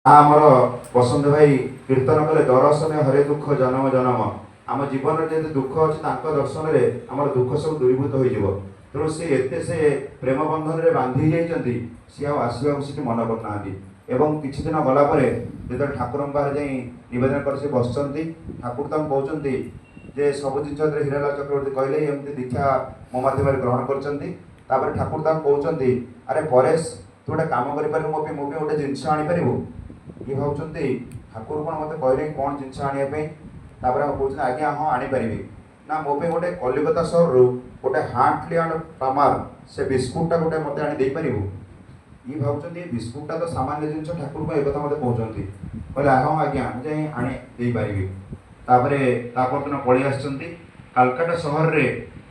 ଆମର ବସନ୍ତ ଭାଇ କୀର୍ତ୍ତନ କଲେ, ଦର୍ଶନେ ହରେ ଦୁଃଖ ଜନମ ଜନମ। ଆମ ଜୀବନରେ ଯେତେ ଦୁଃଖ ଅଛି, ତାଙ୍କ ଦର୍ଶନରେ ଆମର ଦୁଃଖ ସବୁ ଦୂରୀଭୂତ ହୋଇଯିବ। ତେଣୁ ସେ ଏତେ ସେ ପ୍ରେମ ବନ୍ଧନରେ ବାନ୍ଧି ଯାଇଛନ୍ତି, ସିଏ ଆଉ ଆସିବାକୁ ସେଠି ମନ କରୁନାହାନ୍ତି। ଏବଂ କିଛି ଦିନ ଗଲା ପରେ ଯେତେବେଳେ ଠାକୁରଙ୍କ ପାଖରେ ଯାଇ ନିବେଦନ କରି ସେ ବସିଛନ୍ତି, ଠାକୁର ତାଙ୍କୁ କହୁଛନ୍ତି ଯେ ସବୁ ଜିନିଷ ଯେତେବେଳେ ହୀରାଲାଲ ଚକ୍ରବର୍ତ୍ତୀ କହିଲେ, ଏମିତି ଦୀକ୍ଷା ମୋ ମାଧ୍ୟମରେ ଗ୍ରହଣ କରିଛନ୍ତି। ତାପରେ ଠାକୁର ତାଙ୍କୁ କହୁଛନ୍ତି, "ଆରେ ପରେଶ, ତୁ ଗୋଟେ କାମ କରିପାରିବୁ? ମୋ ପାଇଁ ଗୋଟେ ଜିନିଷ ଆଣିପାରିବୁ?" ଇଏ ଭାବୁଛନ୍ତି, ଠାକୁର କ'ଣ ମୋତେ କହିଲେ କ'ଣ ଜିନିଷ ଆଣିବା ପାଇଁ? ତାପରେ ଆଉ କହୁଛନ୍ତି, "ଆଜ୍ଞା ହଁ, ଆଣିପାରିବି।" ନା, ମୋ ପାଇଁ ଗୋଟେ କଲିକତା ସହରରୁ ଗୋଟେ ହାର୍ଟଲି ଆଣ୍ଡ ପାମାର ସେ ବିସ୍କୁଟଟା ଗୋଟେ ମୋତେ ଆଣି ଦେଇପାରିବୁ? ଇଏ ଭାବୁଛନ୍ତି, ଏ ବିସ୍କୁଟଟା ତ ସାମାନ୍ୟ ଜିନିଷ, ଠାକୁର ଏ କଥା ମୋତେ କହୁଛନ୍ତି। କହିଲେ, "ହଁ ଆଜ୍ଞା, ମୁଁ ଯାଇ ଆଣି ଦେଇପାରିବି।" ତାପରେ ତା ପରଦିନ ପଳେଇ ଆସିଛନ୍ତି। କାଲକାଟା ସହରରେ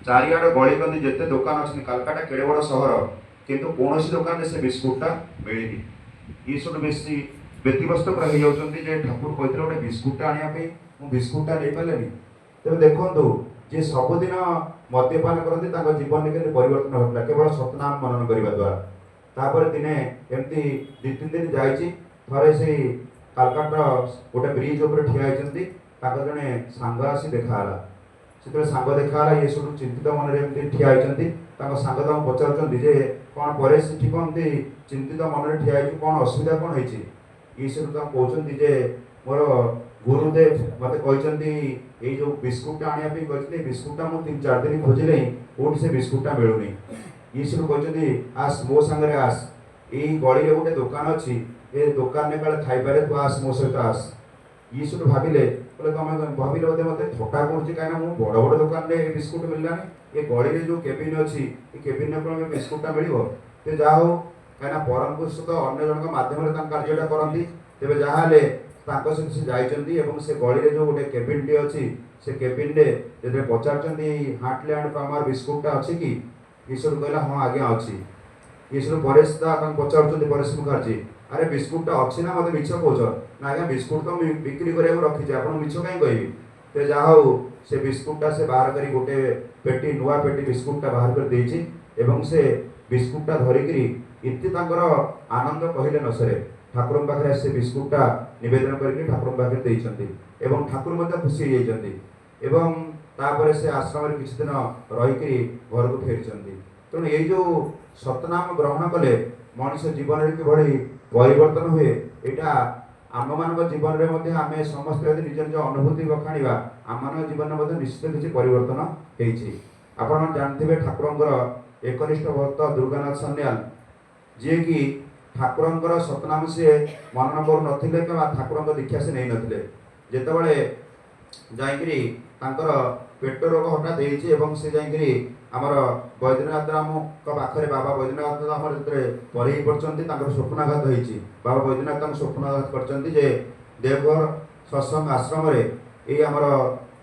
ଚାରିଆଡ଼ ଗଳିକନ୍ଦି ଯେତେ ଦୋକାନ ଅଛନ୍ତି, କାଲକାଟା କେଡ଼େ ବଡ଼ ସହର, କିନ୍ତୁ କୌଣସି ଦୋକାନରେ ସେ ବିସ୍କୁଟଟା ମିଳିନି। ଇଏ ସବୁ ବେଶୀ ବ୍ୟତିବ୍ୟସ୍ତ ପୁରା ହେଇଯାଉଛନ୍ତି ଯେ ଠାକୁର କହିଥିଲେ ଗୋଟେ ବିସ୍କୁଟଟା ଆଣିବା ପାଇଁ, ମୁଁ ବିସ୍କୁଟଟା ନେଇପାରିଲେନି। ତେବେ ଦେଖନ୍ତୁ, ଯିଏ ସବୁଦିନ ମଦ୍ୟପାନ କରନ୍ତି, ତାଙ୍କ ଜୀବନରେ କେମିତି ପରିବର୍ତ୍ତନ ଘଟିଲା କେବଳ ସତନାମ ମନନ କରିବା ଦ୍ୱାରା। ତାପରେ ଦିନେ ଏମିତି 2-3 ଦିନ ଯାଇଛି, ଥରେ ସେଇ କାଲକାଟାର ଗୋଟେ ବ୍ରିଜ ଉପରେ ଠିଆ ହେଇଛନ୍ତି, ତାଙ୍କ ଜଣେ ସାଙ୍ଗ ଆସି ଦେଖାହେଲା। ସେତେବେଳେ ସାଙ୍ଗ ଦେଖାହେଲା, ଇଏ ସବୁ ଚିନ୍ତିତ ମନରେ ଏମିତି ଠିଆ ହେଇଛନ୍ତି। ତାଙ୍କ ସାଙ୍ଗ ତାଙ୍କୁ ପଚାରୁଛନ୍ତି ଯେ କ'ଣ ପରେ ସେଠି କ'ଣ ଏମିତି ଚିନ୍ତିତ ମନରେ ଠିଆ ହେଇଛୁ, କ'ଣ ଅସୁବିଧା କ'ଣ ହେଇଛି? ଇଏ ସବୁ ତାଙ୍କୁ କହୁଛନ୍ତି ଯେ ମୋର ଗୁରୁଦେବ ମୋତେ କହିଛନ୍ତି, ଏଇ ଯେଉଁ ବିସ୍କୁଟଟା ଆଣିବା ପାଇଁ କହିଛନ୍ତି। ଏଇ ବିସ୍କୁଟଟା ମୁଁ 3-4 ଦିନ ଖୋଜିଲେ କୋଉଠି ସେ ବିସ୍କୁଟଟା ମିଳୁନି। ଇଏ ସବୁ କହିଛନ୍ତି, "ଆସ, ମୋ ସାଙ୍ଗରେ ଆସ, ଏଇ ଗଳିରେ ଗୋଟେ ଦୋକାନ ଅଛି, ଏ ଦୋକାନରେ କାଳେ ଥାଇପାରେ, ତୁ ଆସ, ମୋ ସହିତ ଆସ।" ଇଏ ସେଠୁ ଭାବିଲେ, କହିଲେ, ତମେ ଭାବିଲେ ବୋଧେ ମୋତେ ଥଟ୍ଟା କରୁଛି, କାହିଁକିନା ମୁଁ ବଡ଼ ବଡ଼ ଦୋକାନରେ ଏ ବିସ୍କୁଟ ମିଳିଲାନି, ଏ ଗଳିରେ ଯେଉଁ କେବିନ୍ ଅଛି, ଏ କେବିନରେ କ'ଣ ଏ ବିସ୍କୁଟଟା ମିଳିବ? ସେ ଯାହା ହଉ, କାହିଁକିନା ପରମ ପୁରୁଷ ତ ଅନ୍ୟ ଜଣଙ୍କ ମାଧ୍ୟମରେ ତାଙ୍କ କାର୍ଯ୍ୟଟା କରନ୍ତି। ତେବେ ଯାହା ହେଲେ ତାଙ୍କ ସହିତ ସେ ଯାଇଛନ୍ତି ଏବଂ ସେ ଗଳିରେ ଯେଉଁ ଗୋଟେ କେବିନ୍ଟି ଅଛି, ସେ କେବିନ୍ରେ ଯେତେବେଳେ ପଚାରୁଛନ୍ତି, ହାର୍ଟଲି ଆଣ୍ଡ ପାମାର ବିସ୍କୁଟଟା ଅଛି କି? ଇଏ ସେଠୁ କହିଲା, "ହଁ ଆଜ୍ଞା, ଅଛି।" ଇଏ ସେଠୁ ପରେଶ ଦା ତାଙ୍କୁ ପଚାରୁଛନ୍ତି, ପରେଶ ମୁଖାର୍ଜୀ, "ଆରେ, ବିସ୍କୁଟଟା ଅଛି ନା ମୋତେ ମିଛ କହୁଛ?" "ନା ଆଜ୍ଞା, ବିସ୍କୁଟ ତ ମୁଁ ବିକ୍ରି କରିବାକୁ ରଖିଛି, ଆପଣଙ୍କୁ ମିଛ କାହିଁ କହିବି?" ତ ଯାହା ହଉ, ସେ ବିସ୍କୁଟଟା ସେ ବାହାର କରି ଗୋଟେ ପେଟି, ନୂଆ ପେଟି ବିସ୍କୁଟଟା ବାହାର କରି ଦେଇଛି ଏବଂ ସେ ବିସ୍କୁଟଟା ଧରିକିରି ଏତେ ତାଙ୍କର ଆନନ୍ଦ କହିଲେ ନ ସରେ। ଠାକୁରଙ୍କ ପାଖରେ ସେ ବିସ୍କୁଟଟା ନିବେଦନ କରିକି ଠାକୁରଙ୍କ ପାଖରେ ଦେଇଛନ୍ତି ଏବଂ ଠାକୁର ମଧ୍ୟ ଖୁସି ହେଇଯାଇଛନ୍ତି। ଏବଂ ତାପରେ ସେ ଆଶ୍ରମରେ କିଛି ଦିନ ରହିକିରି ଘରକୁ ଫେରିଛନ୍ତି। ତେଣୁ ଏଇ ଯେଉଁ ସତନାମ ଗ୍ରହଣ କଲେ ମଣିଷ ଜୀବନରେ କିଭଳି ପରିବର୍ତ୍ତନ ହୁଏ, ଏଇଟା ଆମମାନଙ୍କ ଜୀବନରେ ମଧ୍ୟ ଆମେ ସମସ୍ତେ ଯଦି ନିଜ ନିଜ ଅନୁଭୂତି ବଖାଣିବା, ଆମମାନଙ୍କ ଜୀବନରେ ମଧ୍ୟ ନିଶ୍ଚିତ କିଛି ପରିବର୍ତ୍ତନ ହେଇଛି। ଆପଣମାନେ ଜାଣିଥିବେ, ଠାକୁରଙ୍କର ଏକନିଷ୍ଠ ଭକ୍ତ ଦୁର୍ଗାନାଥ ସନ୍ୟାଲ, ଯିଏକି ଠାକୁରଙ୍କର ସତନାମ ସିଏ ମନନ କରୁନଥିଲେ କିମ୍ବା ଠାକୁରଙ୍କ ଦୀକ୍ଷା ସେ ନେଇନଥିଲେ। ଯେତେବେଳେ ଯାଇକିରି ତାଙ୍କର ପେଟ ରୋଗ ହଠାତ୍ ହେଇଛି ଏବଂ ସେ ଯାଇକିରି ଆମର ବୈଦ୍ୟନାଥ ରାମଙ୍କ ପାଖରେ, ବାବା ବୈଦ୍ୟନାଥ ଆମର ଯେତେବେଳେ ପରେଇ ପଡ଼ିଛନ୍ତି, ତାଙ୍କର ସ୍ୱପ୍ନାଘାତ ହେଇଛି। ବାବା ବୈଦ୍ୟନାଥ ତାଙ୍କୁ ସ୍ୱପ୍ନାଘାତ କରିଛନ୍ତି ଯେ ଦେବଘର ସତ୍ସଙ୍ଗ ଆଶ୍ରମରେ ଏଇ ଆମର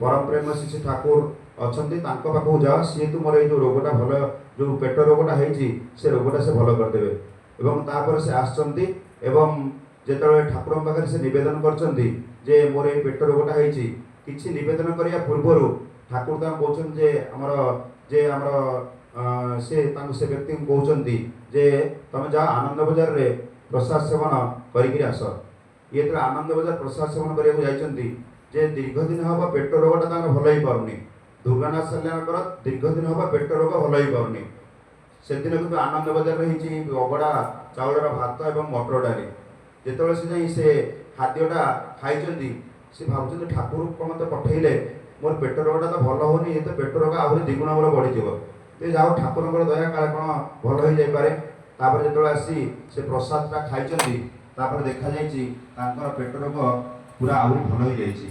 ପରମ ପ୍ରେମ ଶ୍ରୀ ଠାକୁର ଅଛନ୍ତି, ତାଙ୍କ ପାଖକୁ ଯାଅ, ସିଏ ତୁମର ଏଇ ଯେଉଁ ରୋଗଟା ଭଲ, ଯେଉଁ ପେଟ ରୋଗଟା ହେଇଛି, ସେ ରୋଗଟା ସେ ଭଲ କରିଦେବେ। ଏବଂ ତାପରେ ସେ ଆସିଛନ୍ତି ଏବଂ ଯେତେବେଳେ ଠାକୁରଙ୍କ ପାଖରେ ସେ ନିବେଦନ କରିଛନ୍ତି ଯେ ମୋର ଏଇ ପେଟ ରୋଗଟା ହେଇଛି, କିଛି ନିବେଦନ କରିବା ପୂର୍ବରୁ ଠାକୁର ତାଙ୍କୁ କହୁଛନ୍ତି ଯେ ଆମର ସେ ତାଙ୍କୁ, ସେ ବ୍ୟକ୍ତିଙ୍କୁ କହୁଛନ୍ତି ଯେ ତମେ ଯାଅ, ଆନନ୍ଦ ବଜାରରେ ପ୍ରସାଦ ସେବନ କରିକିରି ଆସ। ଇଏ ଯେତେବେଳେ ଆନନ୍ଦ ବଜାର ପ୍ରସାଦ ସେବନ କରିବାକୁ ଯାଇଛନ୍ତି, ଯେ ଦୀର୍ଘ ଦିନ ହେବ ପେଟ ରୋଗଟା ତାଙ୍କର ଭଲ ହେଇପାରୁନି, ଦୁର୍ଗାନାଥ ସନ୍ୟାଲଙ୍କର ଦୀର୍ଘ ଦିନ ହେବ ପେଟ ରୋଗ ଭଲ ହେଇପାରୁନି। ସେଦିନ କିନ୍ତୁ ଆନନ୍ଦ ବଜାରରେ ହେଇଛି ଅଗଡ଼ା ଚାଉଳର ଭାତ ଏବଂ ମଟର ଡାଲି। ଯେତେବେଳେ ସେ ଯାଇ ସେ ଖାଦ୍ୟଟା ଖାଇଛନ୍ତି, ସେ ଭାବୁଛନ୍ତି, ଠାକୁର କ'ଣ ମୋତେ ପଠେଇଲେ? ମୋର ପେଟ ରୋଗଟା ତ ଭଲ ହେଉନି, ଏ ତ ପେଟ ରୋଗ ଆହୁରି ଦ୍ୱିଗୁଣ ମୋର ବଢ଼ିଯିବ। ତ ଯାଉ, ଠାକୁରଙ୍କର ଦୟା, କାଳେ କ'ଣ ଭଲ ହେଇଯାଇପାରେ। ତାପରେ ଯେତେବେଳେ ଆସି ସେ ପ୍ରସାଦଟା ଖାଇଛନ୍ତି, ତାପରେ ଦେଖାଯାଇଛି ତାଙ୍କର ପେଟ ରୋଗ ପୁରା ଆହୁରି ଭଲ ହେଇଯାଇଛି।